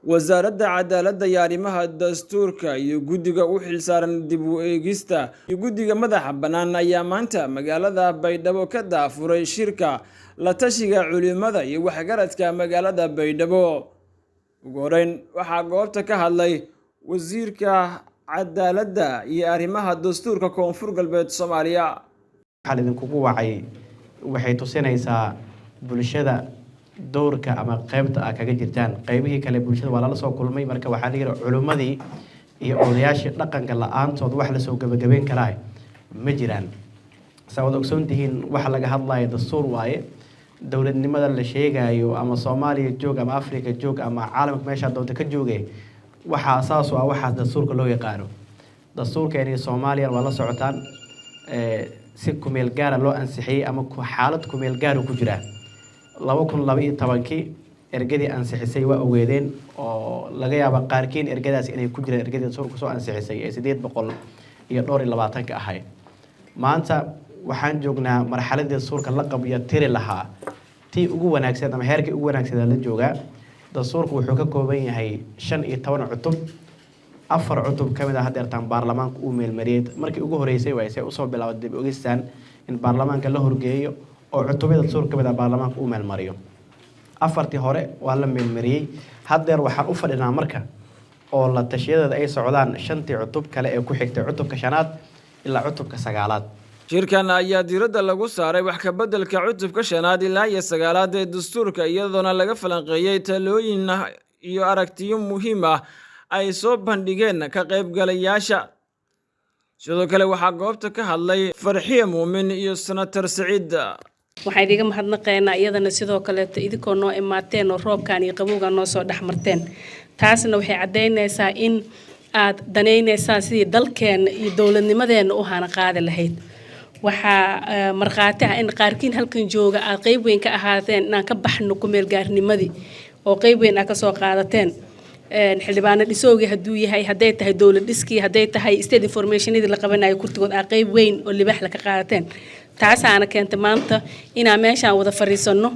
Wasaaradda Cadaaladda iyo Arrimaha Dastuurka iyo guddiga u xilsaaran dib u eegista iyo guddiga madaxa bannaan ayaa maanta magaalada Baydhabo ka daafuray shirka la tashiga culimada iyo waxgaradka magaalada Baydhabo. Ugu horreyn, waxaa goobta ka hadlay Wasiirka Cadaaladda iyo Arrimaha Dastuurka Koonfur Galbeed Soomaaliya. Waxaa idinkugu wacay waxay tusinaysaa bulshada dowrka ama qeybta a kaga jirtaan. Qeybihii kale bulshada waa lala soo kulmay. Marka waxaa la yidhi culimmadii iyo odayaashii dhaqanka la-aantood wax lasoo gebagabeyn karaa ma jiraan. Saa waad ogsoon tihiin, waxa laga hadlayo dastuur waaye. Dowladnimada la sheegayo, ama Soomaaliya joog ama Africa joog ama caalamka meeshaa doonta ka jooge, waxaa saas u ah waxaas dastuurka loo yaqaano. Dastuurkeeni Soomaaliya waa la socotaan, si kumeel gaara loo ansixiyey ama xaalad kumeel gaaru ku jiraa. 2012-kii ergadii ansixisay waa ogeedeen, oo laga yaaba qaarkiin ergadaas inay ku jiraan, ergadii dastuurka soo ansixisay ee 824-ka ahayd. Maanta waxaan joognaa marxaladii dastuurka la qabyo tiri lahaa, tii ugu wanaagsan ama heerkii ugu wanaagsanaa la joogaa. Dastuurku wuxuu ka kooban yahay 15 cutub. Afar cutub ka mid a hadeertaan baarlamaanka uu meelmariyey. Markii ugu horeysay waay se usoo bilaabay dib ogistan in baarlamaanka la horgeeyo oo cutubyada dastuurka ka mid ah baarlamaanka uu meelmariyo. Afartii hore waa la meelmariyey. Haddeer waxaan u fadhinaa marka oo la tashiyadeeda ay socdaan shantii cutub kale ee ku xigtay, cutubka shanaad ilaa cutubka sagaalaad. Shirkan ayaa diiradda lagu saaray wax ka beddelka cutubka shanaad ilaa iyo sagaalaad ee dastuurka, iyadoona laga falanqeeyey talooyin iyo aragtiyo muhiim ah ay soo bandhigeen ka qaybgalayaasha. Sidoo kale waxaa goobta ka hadlay Farxiye Muumin iyo Senator Saciid. Waxaan idiga mahadnaqaynaa iyadana sidoo kaleeto idinkoo noo imaateen oo roobkan iyo qabowgan noo soo dhex marteen. Taasna waxay caddaynaysaa in aad danaynaysaan sidii dalkeenna iyo dowladnimadeenna u hana qaadi lahayd. Waxaa markhaati ah in qaarkiin halkan jooga aad qeyb weyn ka ahaateen inaan ka baxno kumeelgaarnimadii, oo qeyb weyn aad kasoo qaadateen, xildhibaano dhisowgii hadduu yahay, hadday tahay dowlad dhiskii, hadday tahay state informationadii la qabanayo, kurtigood aa qeyb weyn oo libaax la ka qaadateen. Taasaana keentay maanta inaan meeshaan wada fadhiisanno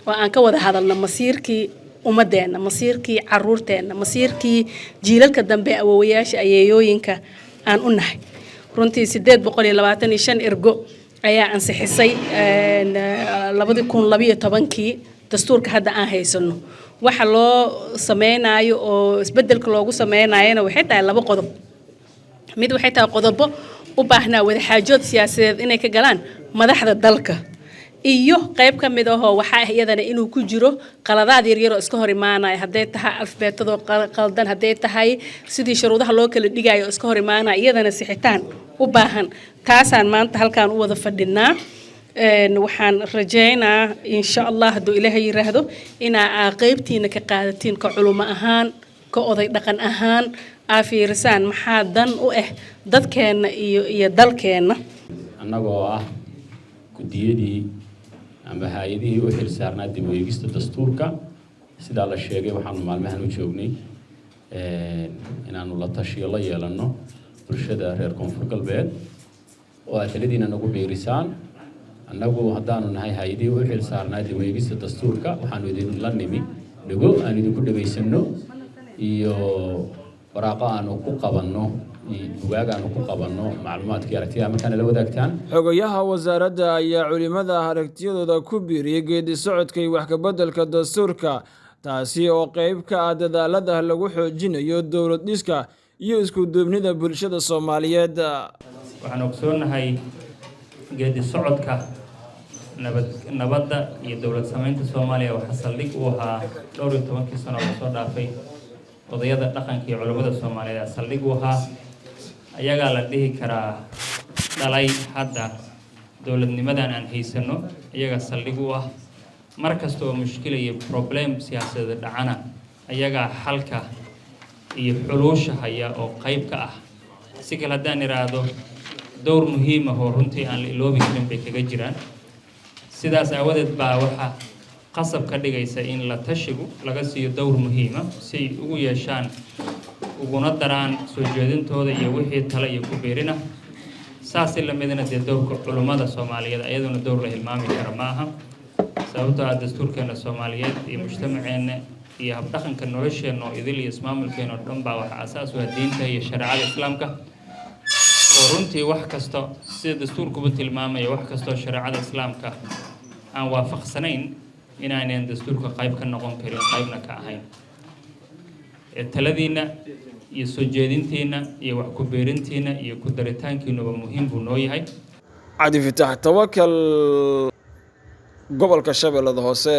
oo aan ka wada hadalno masiirkii ummadeenna, masiirkii caruurteenna, masiirkii jiilalka dambe, awoowayaasha, ayeeyooyinka aan u nahay. Runtii 825 ergo ayaa ansixisay 2012-kii dastuurka hadda aan haysano. Waxa loo sameynaayo oo isbedelka loogu sameynayana waxay tahay laba qodob. Mid waxay tahay qodobo u baahnaa wadaxaajood siyaasadeed inay ka galaan madaxda dalka, iyo qayb ka mid ahoo waxaa ah iyadana inuu ku jiro qaladaad yaryar oo iska hor imaanaya, hadday tahay alifbeetadoo qaldan, hadday tahay sidii shuruudaha loo kala dhigayo oo iska hor imaanaya, iyadana sixitaan u baahan. Taasaan maanta halkaan u wada fadhinaa. Waxaan rajaynaa, insha Allah, hadduu Ilaahay yiraahdo, inaa aa qeybtiina ka qaadatiin, ka culumo ahaan, ka oday dhaqan ahaan, aa fiirisaan maxaa dan u ah dadkeenna iyo dalkeenna. Annagoo ah guddiyadii ama hay-adihii u xil saarnaa dib u eegista dastuurka, sidaa la sheegay, waxaanu maalmahan u joognay inaanu la tashiyo la yeelanno bulshada reer Koonfur Galbeed oo aad taladiina nagu biirisaan. Annagu haddaanu nahay hay-adihii u xil saarnaa dib u eegista dastuurka, waxaanu idinla nimi dhego aan idinku dhegaysanno iyo waraaqo aanu ku qabanno, bugaag aanu ku qabanno macluumaadkii aragtiyaha markaana la wadaagtaan. Xogayaha wasaaradda ayaa culimada aragtiyadooda ku biiriyey geedi socodka iyo wax ka beddelka dastuurka, taasi oo qayb ka ah dadaalada lagu xoojinayo dowlad dhiska iyo isku duubnida bulshada Soomaaliyeed. Waxaan ogsoonnahay geedi socodka nabadda iyo dowlad samaynta Soomaaliya waxaa saldhig u ahaa dhowr iyo tobankii sano lasoo dhaafay odayada dhaqanka iyo culummada Soomaaliyeed aa saldhig u ahaa. Ayagaa la dhihi karaa dhalay hadda dowladnimadan aan haysano, iyagaa saldhig u ah. Mar kasta oo mushkila iyo problem siyaasadeed dhacana, ayagaa xalka iyo xuluusha haya oo qayb ka ah. Si kale haddaan idhaahdo, dowr muhiim ah oo runtii aan la iloobi karin bay kaga jiraan. Sidaas aawadeed baa waxaa qasab ka dhigaysa in la tashigu laga siiyo dowr muhiima si ay ugu yeeshaan uguna daraan soo jeedintooda iyo wixii tale iyo ku biirina. Saasi lamidna dee dowrka culummada Soomaaliyeed ayaduna dowr la hilmaami kara ma aha, sababtoo ah dastuurkeena Soomaaliyeed iyo mujtamaceenna. Iyo habdhaqanka nolosheenna oo idil iyo ismaamulkeena oo dhan baa waxaa asaas u ah diinta iyo shareecada Islaamka, oo runtii wax kasta, sida dastuurkuba tilmaamaya, wax kastoo shareecada Islaamka aan waafaqsanayn inaanan dastuurka qayb ka noqon karin, qaybna ka ahayn. Taladiinna iyo soo jeedintiinna iyo wax ku beerintiinna iyo ku daritaankiinuba muhiim buu noo yahay. Cabdi Fitaax Tawakal, gobolka Shabeellada Hoose.